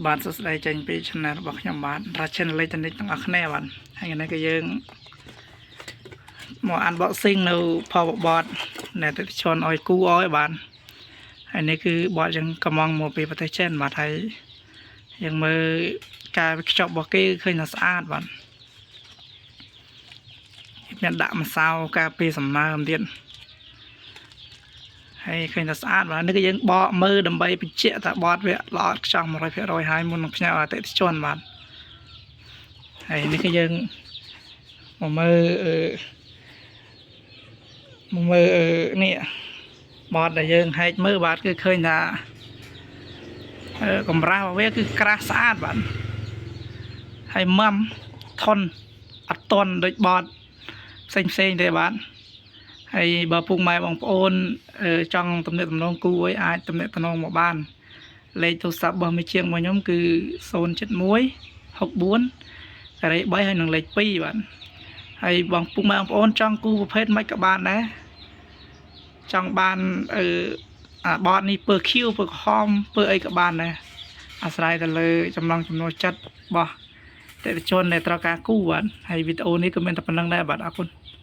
បាទសួស្តីចេញពី channel របស់ខ្ញុំបាទ Rachin Electronic ទាំងអស់គ្នាបាទហើយថ្ងៃនេះក៏យើងមក unboxing នៅ power board ដែលអតិថិជនឲ្យគូឲ្យបាទហើយនេះគឺ board យើងកំងមកពីប្រទេសចិនបាទហើយយើងមើលការខ្ចប់របស់គេឃើញថាស្អាតបាទមានដាក់ម្សៅការពារសំណើមទៀតហើយឃើញថាស្អាតបាទនេះគឺយើងបកមើលដើម្បីបញ្ជាក់ថា board វាល្អឥតខ្ចោះ100%ហើយមុននឹងផ្ញើឲ្យអតិថិជនបាទហើយនេះគឺយើងមកមើលអឺមកមើលអឺនេះ board ដែលយើងហែកមើលបាទគឺឃើញថាអឺកម្រាស់របស់វាគឺក្រាស់ស្អាតបាទហើយម៉ាំធន់អត់តន់ដូច board ផ្សេងផ្សេងទេបាទហើយបើពុកម៉ែបងប្អូនអឺចង់ទំនាក់ទំនងគូអីអាចទំនាក់ទំនងមកបាន លេខទូរស័ព្ទរបស់មេជាងរបស់ខ្ញុំគឺ071 64ការ៉េ3ហើយនិងលេខ2បាទហើយបងពុកម៉ែបងប្អូនចង់គូប្រភេទមិនក៏បានដែរចង់បានអឺអា board នេះពណ៌ខៀវពណ៌ក្រហមពណ៌អីក៏បានដែរអាស្រ័យទៅលើចំណង់ចំណូលចិត្តរបស់អតិថិជនដែលត្រូវការគូបាទហើយវីដេអូនេះក៏មានតែប៉ុណ្្នឹងដែរបាទអរគុណ។